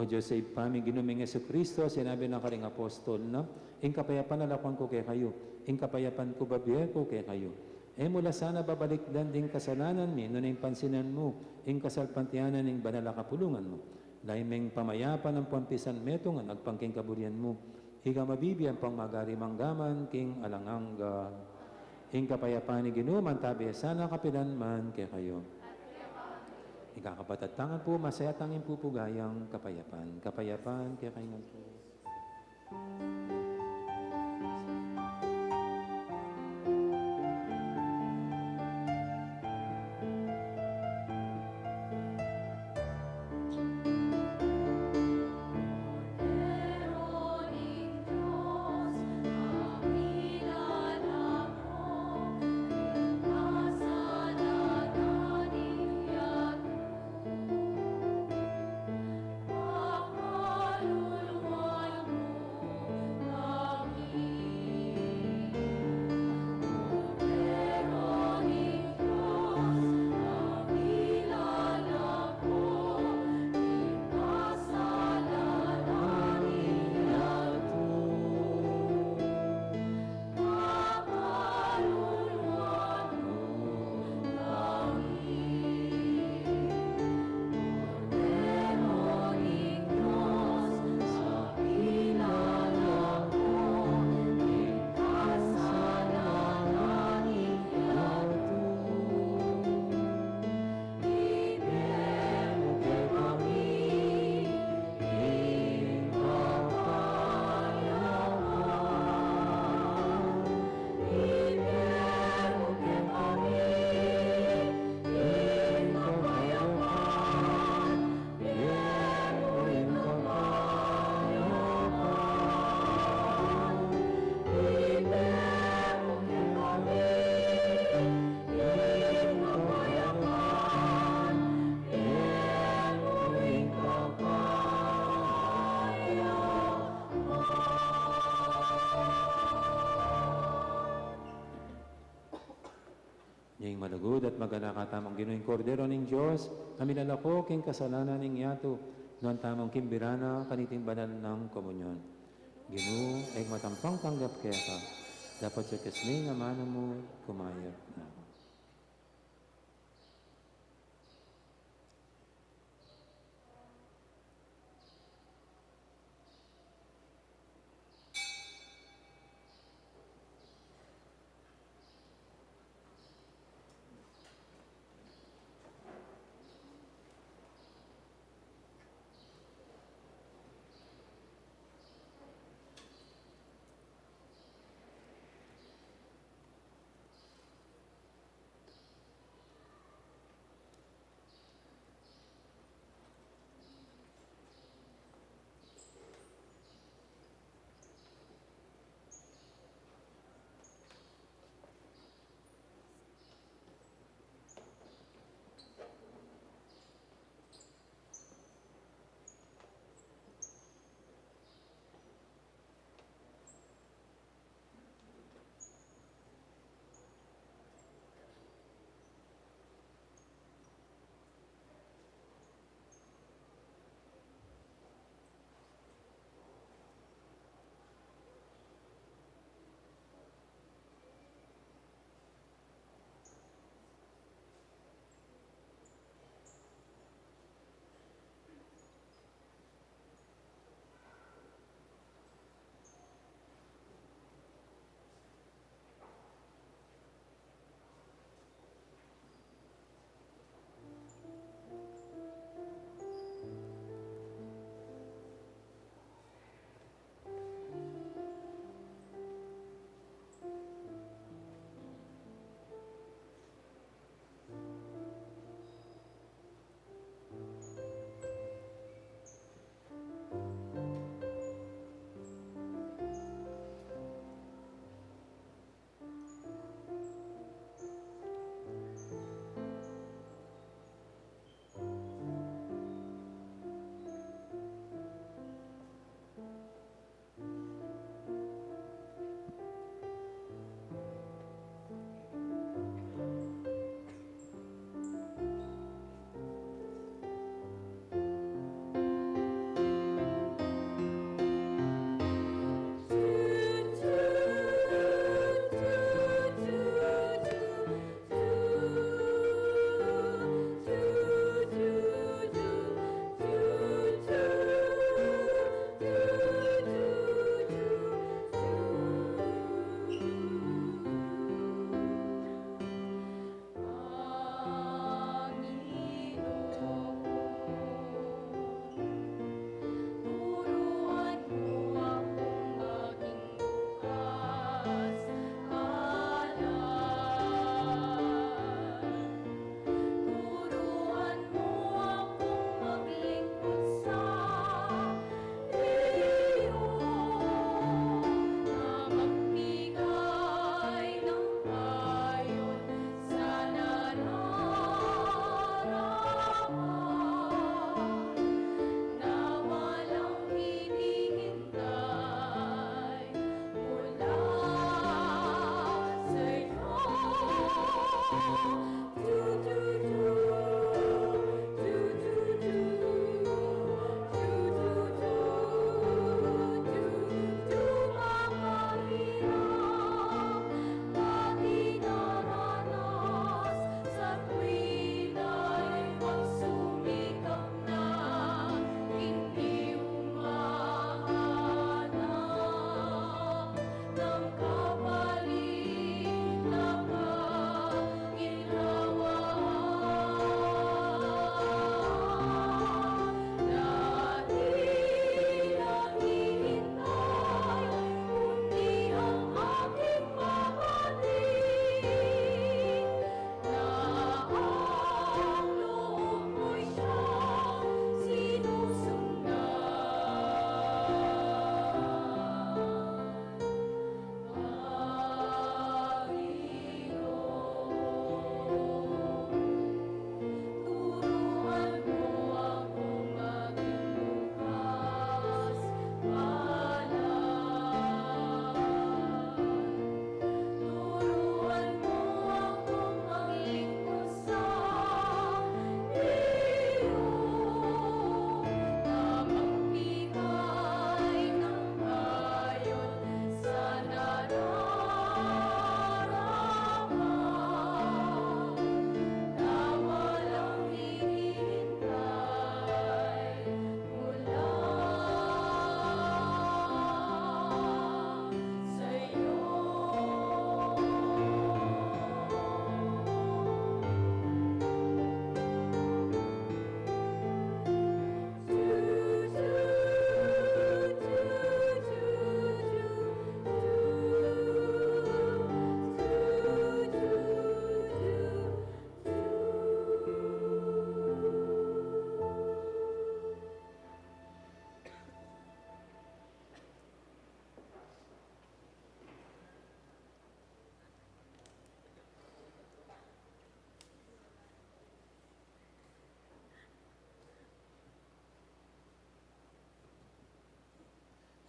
O Dios a Ibpa mi, Ginu ming Jesucristo, sinabi na karing apostol na, ing kapayapan lakuan ku kekayu, ing kapayapan ku bibie ku kekayu. E mu la sana babalikdan ding kasalanan mi, nune ing pansinan mu ing kasalpantayanan ning banal a kapulungan mu. Lalu meng pamayapan ampon pisanmetungan agpang king kaburian mu, ika a mabibie ampong magari mangga man king alang angga. Ing kapayapan ning Ginu mantabe sana kapilan man kekayu. Ikakapatad, tangan pu, masaya tang ipupugay ing kapayapan. Kapayapan kekayu ngan pu. Malugud at maganaka tamung Ginu, ing Kordero ning Dios, a milalako king kasalanan ning yatu, nuan tamung kimbira na kaniting banal nang komunyon. Ginu, e ku matampang tanggap keka, dapot sa kesming amanu mu, kumayap na ku.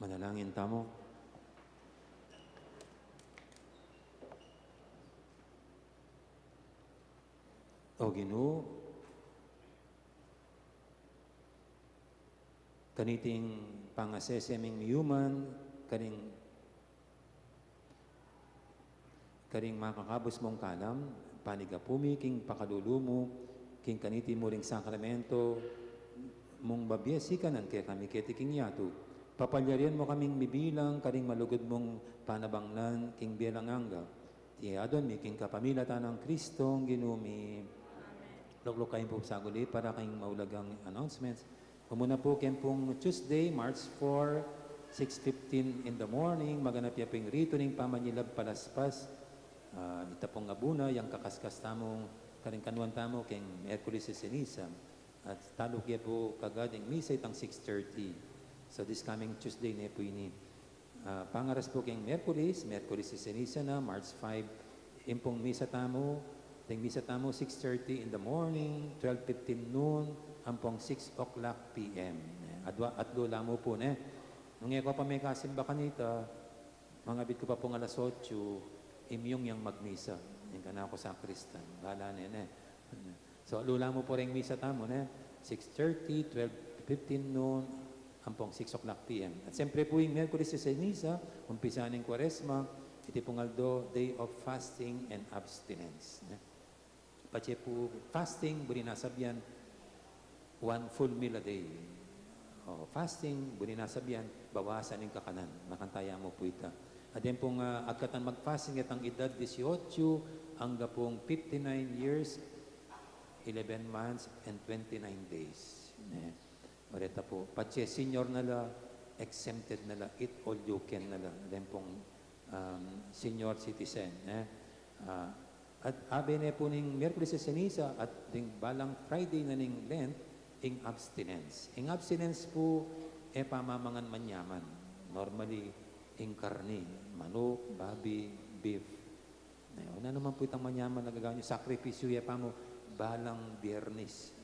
Manalangin tamu. O Ginu, kaniting pangasese ming miyuman, karing karing makakabus mung kalam, panigapu mi king pakalulu mu, king kaniti mu ring sakramento, mung babie sikanan kekami keti king yatu. Papalyarian mu kaming mibilang karing malugud mung panabangnan king bie alang angga. Iti adwan mi king kapamilatan nang Kristong Ginu mi. Amen. Lukluk kayu pu saguli para king maulagang announcements. Mumuna pu keng pung Tuesday, March four, six fifteen in the morning, maganap ya pu ing ritu ning pamanyilab palaspas. Ah, ita pung abuna, yang kakaskas tamu, karing kanuan tamu, keng Miyerkules de Ceniza. At taluk ya pu kagad ing misa itang six thirty. So this coming Tuesday ne pu ini. Ah, pangaras pu keng Miyerkules, Miyerkules de Ceniza na, March five, ing pung misa tamu, deng misa tamu, six thirty in the morning, twelve fifteen noon, ampong six o'clock P M. Eh, adwa, atlu la mu pu, ne? Nung e ku pa mekasimba kanita, mangabit ku pa pung alas otso, imyung yang magmisa. Ing kanaku sakristan, bala ne, ne? So, atlu la mu pu reng misa tamu, ne? Six thirty, twelve fifteen noon, ampong six o'clock P M. At siyempre pu, ing Miyerkules de Ceniza, umpisa ning Kuwaresma, iti pung aldo, day of fasting and abstinence, ne? Patse pu fasting, buri nang sabian, one full meal a day. O, fasting, buri nang sabian, bawasan ing kakanan. Makanta ya mu pu ita. At deng pung, ah, agkatan mag-fasting, itang edad dieciocho angga pung fifty-nine years, eleven months and twenty-nine days. Ne? O reta pu, patse senior na la, exempted na la, eat all you can na la. Deng pung, um, senior citizen, ne? Ah, at abe ne pu ning Miyerkules de Ceniza at ding balang Friday na ning Lent, ing abstinence. Ing abstinence pu, e pamamangan manyaman. Normally, ing karni, manuk, babi, beef. Ne, o na naman pu itang manyaman a gagawan yu, sakripisyu ya pa mu balang Biyernes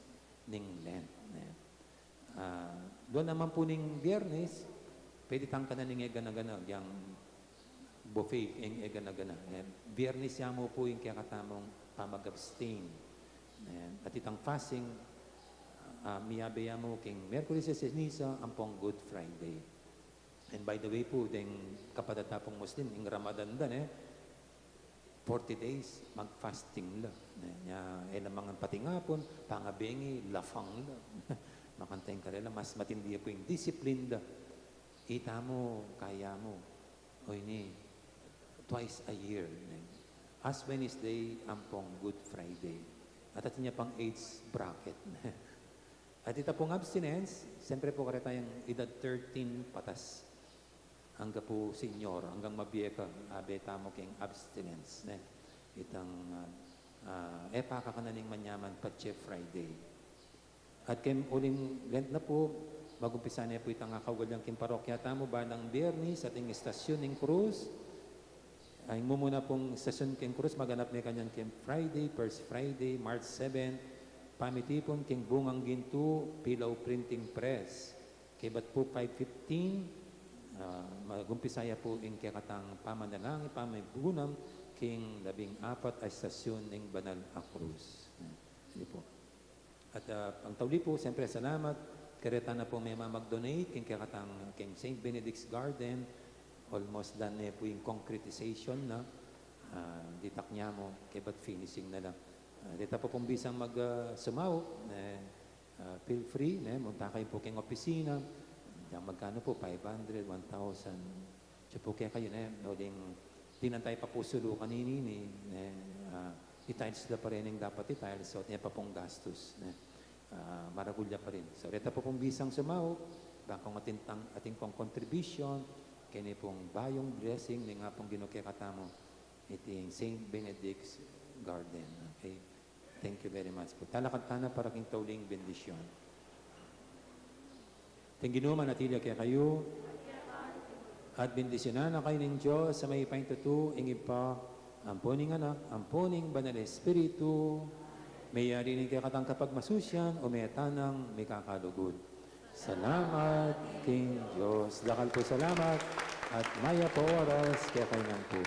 ning Lent, ne. Ah, dua naman pu ning Biyernes, pwede tang kanan ing e gana-gana, yang buffet, ing e gana-gana, ne. Biyernes ya mu pu ing kekatamung pamag-abstain, ne. At itang fasting, ah, miyabe ya mu king Miyerkules de Ceniza ampong Good Friday. And by the way pu, deng kapatad ta pung Muslim, ing Ramadan da, ne, forty days, mag-fasting la. Ne, nya, e la mangan pating apun, pangabengi, lafang la. Makanta ing karela, mas matindi ya pu ing discipline da. Itamu, kaya mu. O ini, twice a year, ne. Ash Wednesday, ampong Good Friday. At atin ya pang age bracket. At ita pung abstinence, siyempre pu kareta yang edad thirteen patas. Angga pu senior, anggang mabie ka, abe tamu king abstinence, ne. Itang, ah, ah, e pakakanan ing manyaman patse Friday. At keng uling Lent na pu, magumpisa ne pu itang akaugalian king parokya tamu, balang Biyernes, at ing Estasyun ning Krus. Ay, mumuna pung Estasyun king Krus, maganap ne kanyan king Friday, first Friday, March seven, pamitipun king Bungang Gintu, Pilao Printing Press. Kebat pu five fifteen, ah, magumpisa ya pu ing kekatang pamanalangin, pamibunam, king labing apat a Estasyun ning Banal a Krus. Yan. Sige pu. At, ah, pangtauli pu, siyempre, salamat. Kareta na pu mema mag-donate king kekatang, king Saint Benedict's Garden. Almost done ne pu ing concretization na. Ah, ditak nya mu, kebat finishing na la. Ah, deta pu pung bisang mag, ah, sumaup, eh, ah, feel free, ne, munta kayu pu king opisina. Yang magkanu pu, five hundred, one thousand. Atsu pu kekayu, ne, uling dinan tayu pa pu sulu kanini, ne, ah, i-tiles la pa rin ing dapat i-tiles, so, atin ya pa pung gastus, ne. Ah, maragul ya pa rin. So, reta pu pung bisang sumaup, bang kung atin tang, atin kung contribution, keni pung bayung blessing ning Apung Ginu kekatamu, iting Saint Benedict's Garden. Okay? Thank you very much pu. Talakad tana para king tauling bendisyon. Ing Ginu manatili ya kekayu. At bendisyunan na kayu ning Dios a mayupaya king tutu, ing Ibpa, ampo ning Anak, ampo ning Banal a Espiritu. Meyari ne ing kekatang kapagmasusian, ume tanang mikakalugud. Salamat king Dios. Dakal pu salamat at mayap a oras kekayu ngan pu.